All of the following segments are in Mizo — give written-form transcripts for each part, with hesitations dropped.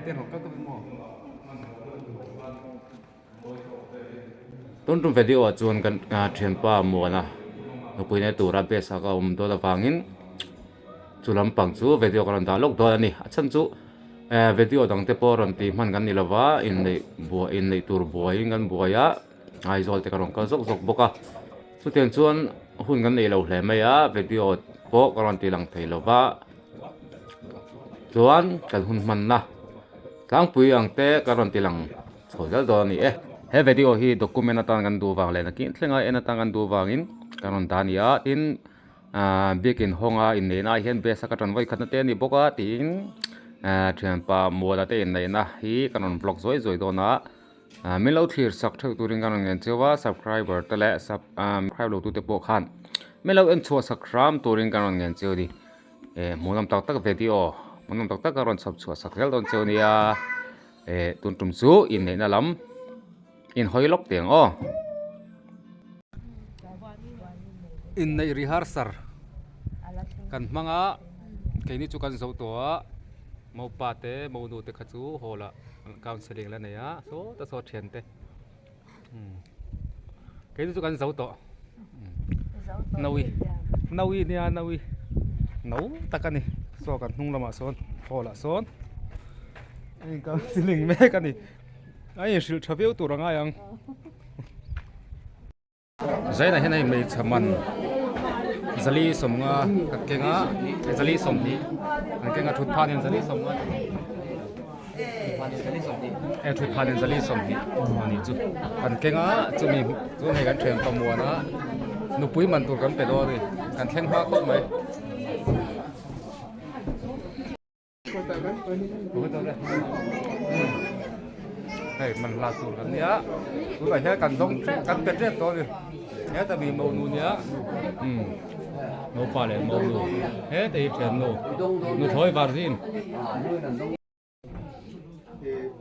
te an rawn kal tawp em aw? Tun tum video ah chuan kan thianpa Muana nupui nei tura base a ka awm dawn avangin chu lampang chu video ka rawn dah lawk dawn a ni. A chhan chu eh video dang te pawh rawn tih hman kan ni lova inneih buai inneih tur buaiin kan buai a Aizawl te ka rawn kal zawk zawk bawk a chutiang chuan hun kan nei lo hle mai a video pawh ka rawn ti lang thei lova chuan kan hun hmanna tlangpui ang te ka rawn ti lang. Chho zel dawn a ni e. He video hi document atan kan duh vang leh nakin thlenga en atan kan duh vangin kan rawn dah a ni a, tin ahh biakin hawnga inneihna ah hian base a ka tan vawi khatna te a ni bawk a tiin ahh thianpa Muala te inneihna hi kan rawn vlog zuai zuai dawn a, ahh min lo thlir sak theuh turin kan rawn ngen cheu a, subscriber te leh sub ahh subscribe lo tute pawh khan min lo en chhuah sak hram turin kan rawn ngen cheu a ni. Eh hmuhnawm tak tak video hmuhnawm tak tak ka rawn chhawp chhuah sak zel dawn cheu a nia. Eh tun tum chu inneihna lam inhawi lawk teh ang aw. Inneih rehearsal kan hmang a, keini chu kan zo tawh a, mopa te monu te kha chu hall ah counselling la nei a, sawta saw thian te keini chu kan zo tawh nawi nawi nia nawi no tak a ni saw kan hnung lamah sawn hall ah sawn. Hei counselling mek a ni a inhrilh tha viau tur a ngai ang. Zainah hian hei hmeichhe man zali sawmnga ka keng a zali sawmhnih an keng a thut phah nen zali sawmnga e thut phah nen zali sawmhnih a nih chu kan keng a chumi chu hei kan thian pamuan a nupui man tur kan pe dawn a ni kan thleng hma khawp mai. Hei man hla tur kan nia tunah hian kan dawng ṭep kan pe ṭep tawh a ni heta mi monu nia umm naupa leh monu heta hi ṭhiannu nuthlawi varzin.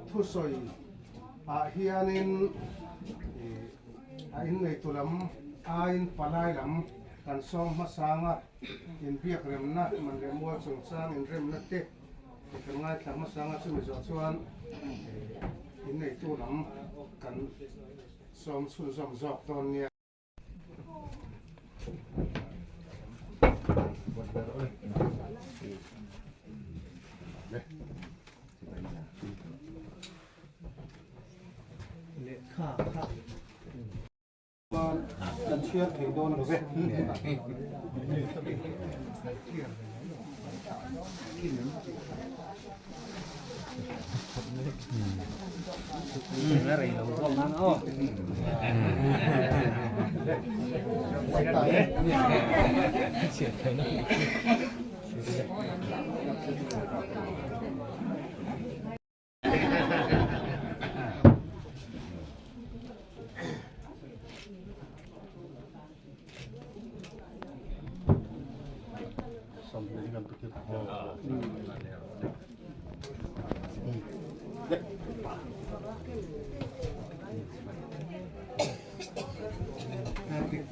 Thusawi ah hianin a inneitu lam aiin palai lam kan sawm hmasang a. Inbiak remna, man leh mual chungchang inremna te kan ngaithla hmasa anga chumi zawh chuan inneitu lam kan sawm chhunzawm zawk dawn nia. Kan chhiar thei dawn lo ve.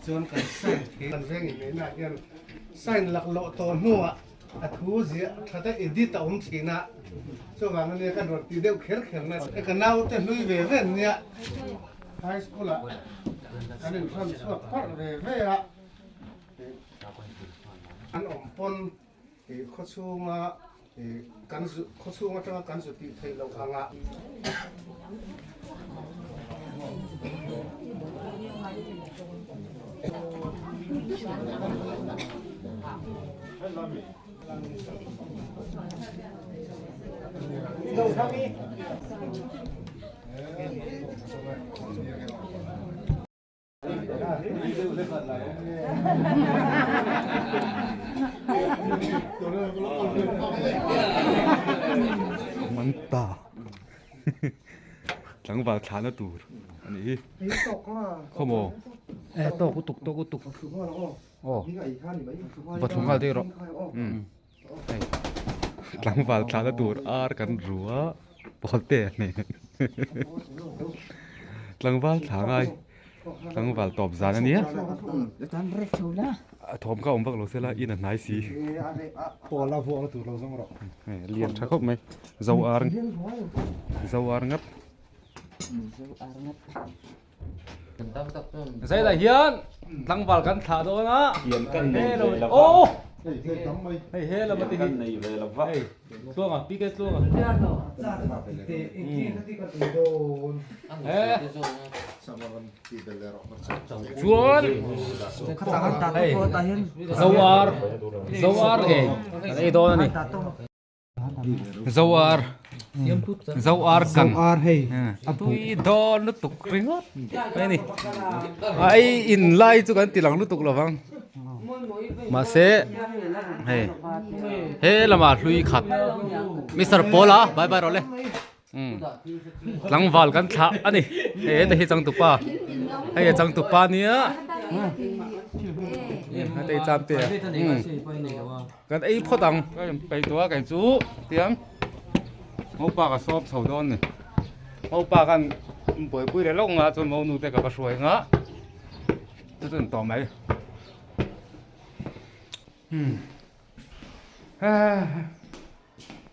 Chuan kan sign kan veng in neihna ah hian sign laklawh tawh hnuah A thu ziah that a edit a awm thin a, chuvang ania ka rawn ti deuh kher kher na. Ka naute hlui ve ve an nia, high school ah kan inhran chhuak parh ve ve a, an awm pawn khawchhunga kan zu khawchhung atanga kan zu tih theih loh anga. Manta tlangval thlahna tur a nih hi khawmaw e tawk utuk tawk utuk aw va thlung nghal daih rawh umm hei tlangval thlahna tur ar kan ru a pawl te a ni tlangval thla ngai. Tlangval tawp zan a nia. A thawm kha awm vak lo sela in a hnai si. Lian tha khawp mai. Zo ar zo ar ngat. Zailah hian tlangval kan thlah dawn a. Aw hei he lam ati hi. Hei tluanga PK tluanga. Chuan hei zoar zoar ngei kan ei dawn a ni. Zoar Zoar kan a tui dawn lutuk ringawt mai a ni. A ei in lai chu kan ti lang lutuk lo vang mahse hei he lamah hlui khat Mister Paula bye bye rawh le. Tlangval kan thlah a ni hei heta hi changtupa hei a changtupa nia heta hi chamte a kan ei phawt ang ka in peih tawh a kei chu tiang mopa ka sawp chho dawn ni mopa khan buaipui leh lawk nga chuan monu te ka va hruai nga chu chu an tawh mai.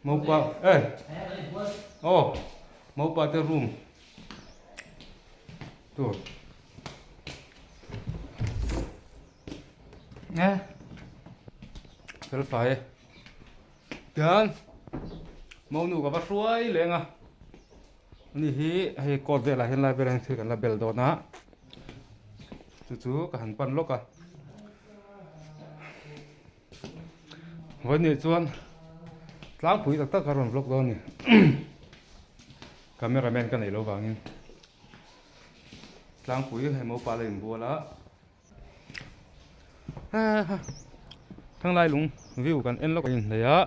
Mopa eh aw mopa te room tur eh fel fai e tian monu ka va hruai leng a ani hi hei court velah hian lai velah hian thil kan la bel dawn a chu chu ka han pan lawk a. Vawiin chuan tlangpui tak tak a rawn vlog dawn a ni camera man ka neih loh vangin tlangpui hei mopa la inbual a thanglai lung view kan en lawk a inhneih a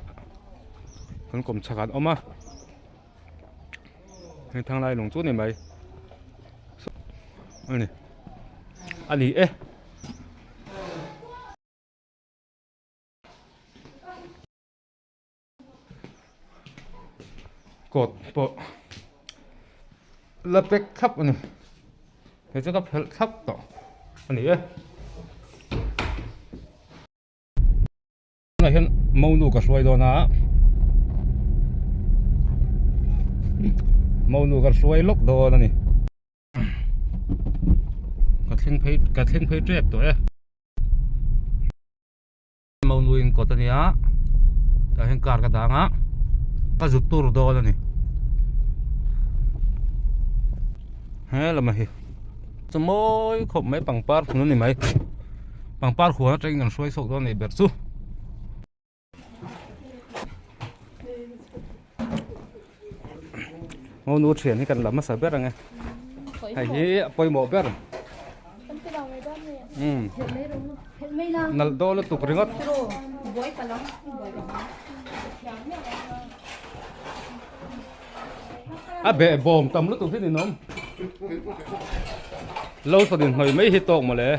kan kawm chhak ah an awm a hei thanglai lung chu a ni mai a ni a ni e. Coat pawh la pack thlap a ni hei chu ka phelh thlap tawh a ni e. Tunah hian monu ka hruai dawn a monu ka hruai lawk dawn a ni. Ka thleng phei ka thleng phei tep tawh e. Monu in kawt a nia tah hian car ka dang a ka zut tur dawn a ni he lamah hi chu mawi khawp mai pangpar hmun a ni mai pangpar huan atangin kan hruai chhuak dawn a nih ber chu. Monu thian hi kan la hmasa ber ang e hei hi a pawimawh ber umm nalh dawn lutuk ringawt. A behbawm tam lutuk hi ninawm lo sawn inhnawih mai hi tawk mawle.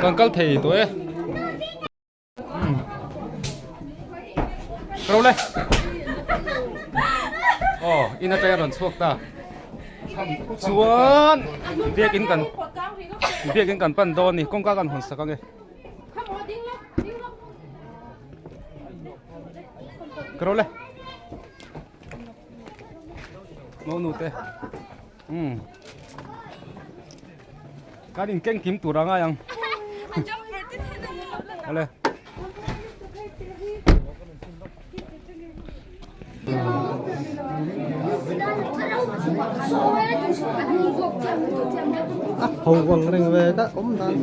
Kan kal thei tawh e. Ro le. Aw, in atanga rawn chhuak ta. Chuan biakin kan biakin kan pan dawn ni kawngka kan hawn sak ange. Ka ro le. Monu te. Um. Kan in keng kim tur a ngai ang. Ole. Ho vang reng ve ta awm dan.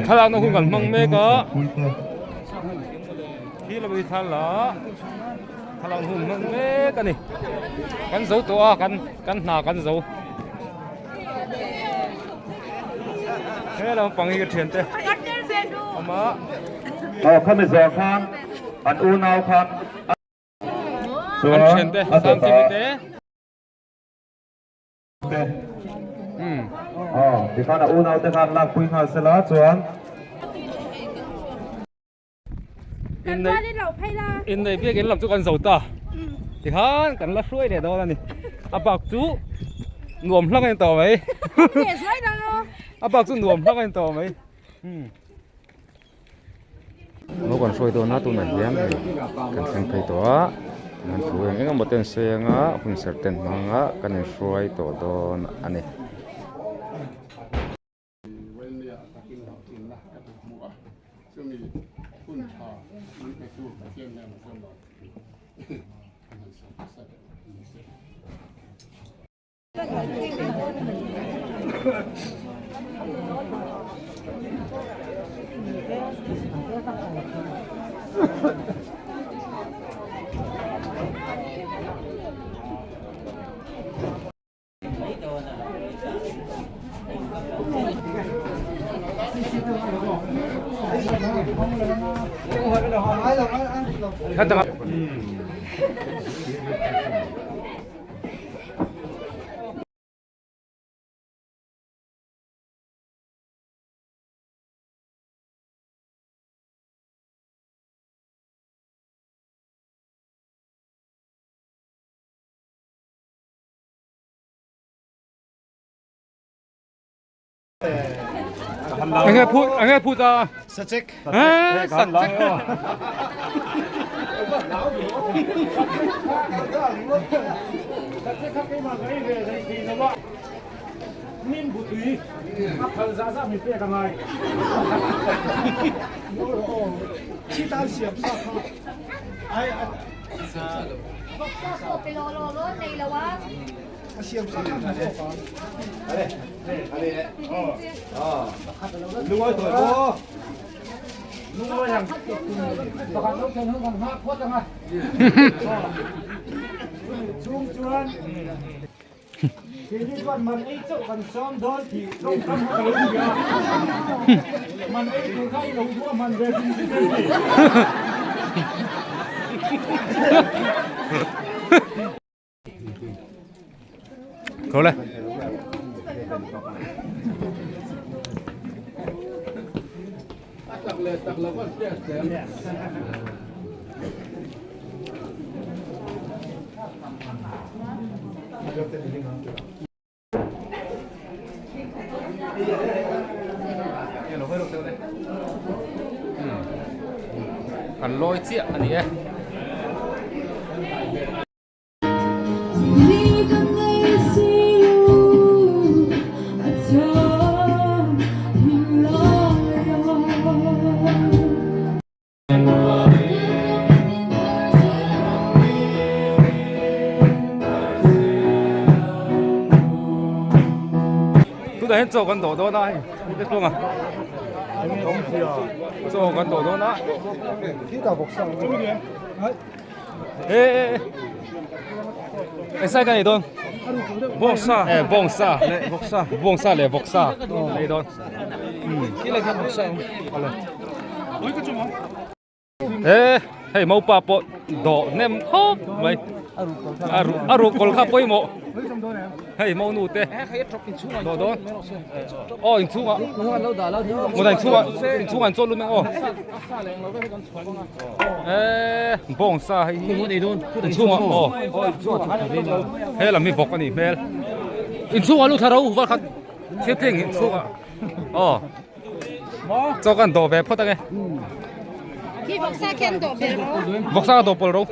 Thlalakna hun kan hmang mek a khi lam hi thla thlalakna hun hmang mek a ni kan zo tawh a kan kan hna kan zo he lampang hi ka thian te awm a aw khami zawh khan an unau khan an thian te sangkimi te. Te. Aw, tikhan a unau te khan lakpui nghal sela chuan. Inneih biakin lam chu kan zo ta. Tikhan kan la hruai leh dawn a ni. A bak chu nuam hlang a ni tawh mai. A bak chu nuam hlang a ni tawh mai. Lo kan hruai dawn a tunah hian hei kan thleng phei tawh a an thu eng eng emaw te an sawi anga hun serh te an hmang a kan inhruai tawh dawn a ni. Enge phut enge phut a Sachek eh sachek Cố lên. Kan lawi chiah a ni e. Tunah hian chaw kan dawh dawn a hei te tluang a chaw kan dawh dawn a e e e sai kan ei dawn bawngsa e bawngsa leh vawksa bawngsa leh vawksa ei dawn He hei mopa pawh dawh hnem khawp mai a ruh a ruh kawl kha pawimawh hei mo nu te dawh dawn aw inchhungah mawta inchhungah inchhungah an chawl lut mai aw eee bawngsa hei hi inchhungah aw he lam hi vawk a nih hmel inchhungah lut thla ro val khat thil tling inchhungah aw. Chaw kan dawh ve phawt ange. Khi vawksa khi an dawh bel ro. Vawksa ka dawh pawl ro.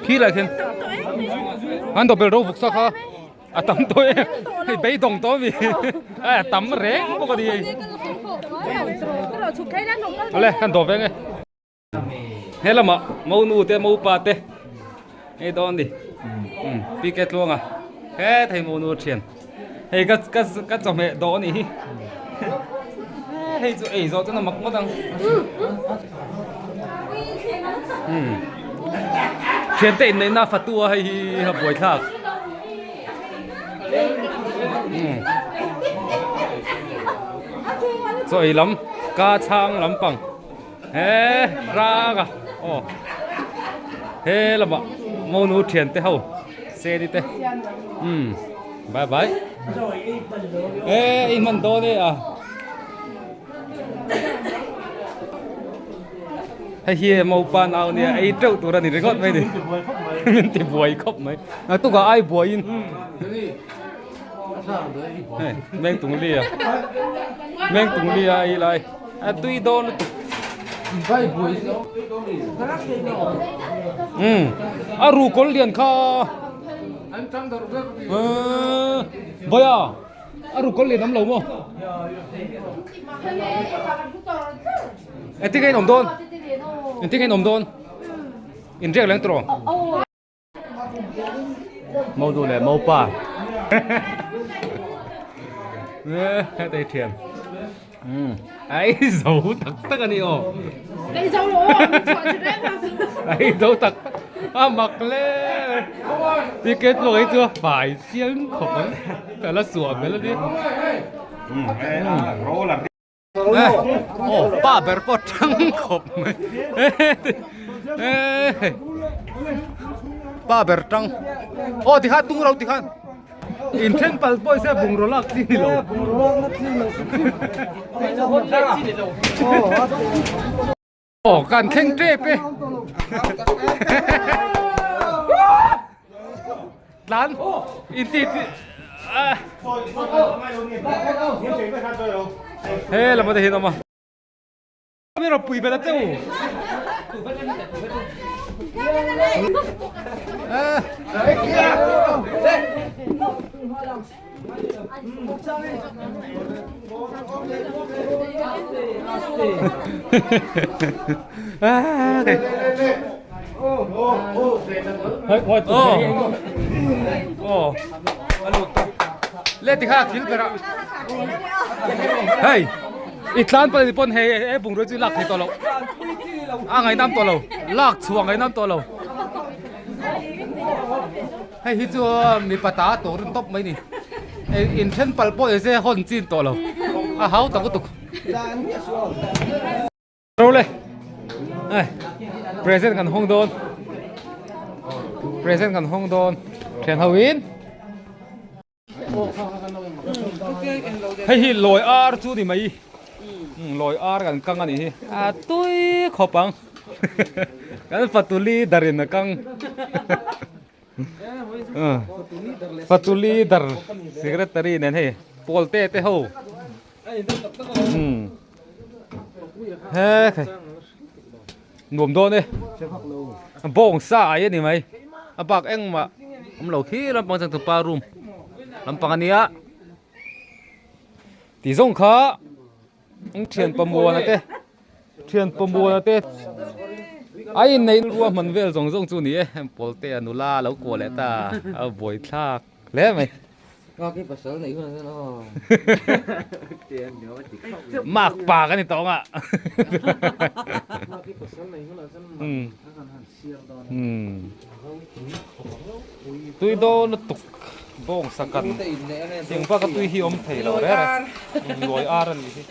Khi lai khian an dawh bel ro vawksa kha a tam tawh e. Hei beidawng tawh mi. A tam reng bawk a ni hei. Awle kan dawh ve nge. He lamah monu te mopa te hei dawn ni PK Tluanga he thei monu thian hei ka ka ka chawhmeh dawh a nih hi hei chu ei zawh chuan a mak ngawt ang thian te inneihna a fatu a hei hi a buaithlak. Chaw ei lam ka chhang lampang. He ranga aw he lamah monu thian te ho seni te umm bye bye e i hman dawn e a hei hi mopa nau nia ei teuh tur a ni ringawt mai ni min ti buai khawp mai naktukah ai buaiin Hei meng tung li a meng tung li a ei lai a tui dawn lutuk umm a ru kawl lian kha eee bawia a ru kawl lian awm lo maw engtin nge in awm dawn engtin nge in awm dawn inriak leng tawh rawh. Mo nu leh mo pa hetei thian ai zo tak tak a ni aw Ei zo lo aw min chhuah chi reng a ai zo tak tak a mak le ticket pawh hi chu a fai chiang khawp ang ka la suah hmel a nia. Aw pa ber pawh tang khawp mai pa ber tang aw tikhan tung ro tikhan in then pal pawh se bungraw lak chi ni lo aw kan thleng tep e Tlan in ti ti he lam te hian awm a mi rawh pui vel a cheu Le tikha thil bera hei i tlan pal ni pawn hei e bungrua chu lak thei tawh lo a ngainam tawh lo lak chhuah ngainam tawh lo Hei hi chu mipa ta tur in tawp mai ni. In then palh pawh ni se hawn chin tawh lo. A hau tak lutuk. Ro le. Ai. Present kan hawng dawn. Present kan hawng dawn. Thian ho in. Hei hi lawi ar chu ni mai. Lawi ar kan kang a nih hi. A tui khawp ang. Kan fatuli darin a kang. Fatuli dar secretary nen hei pawl te te ho. He khai. Nuam dawn e. Bawng sa ai a ni mai. A bak engmah awm lo khi lampang chuan tupa room lampang a nia. Tih zawng kha ang thian pamuana te thian pamuana te a inneih ruahman vel zawng zawng chu a ni e. Pawlte a nula a lo kuah leh ta a buaithlak hle mai. Mak pa ka ni tawh ang a. Tui dawn lutuk bawng sakan thing bak a tui hi awm thei lo reng reng. Lawi ar a nih hi.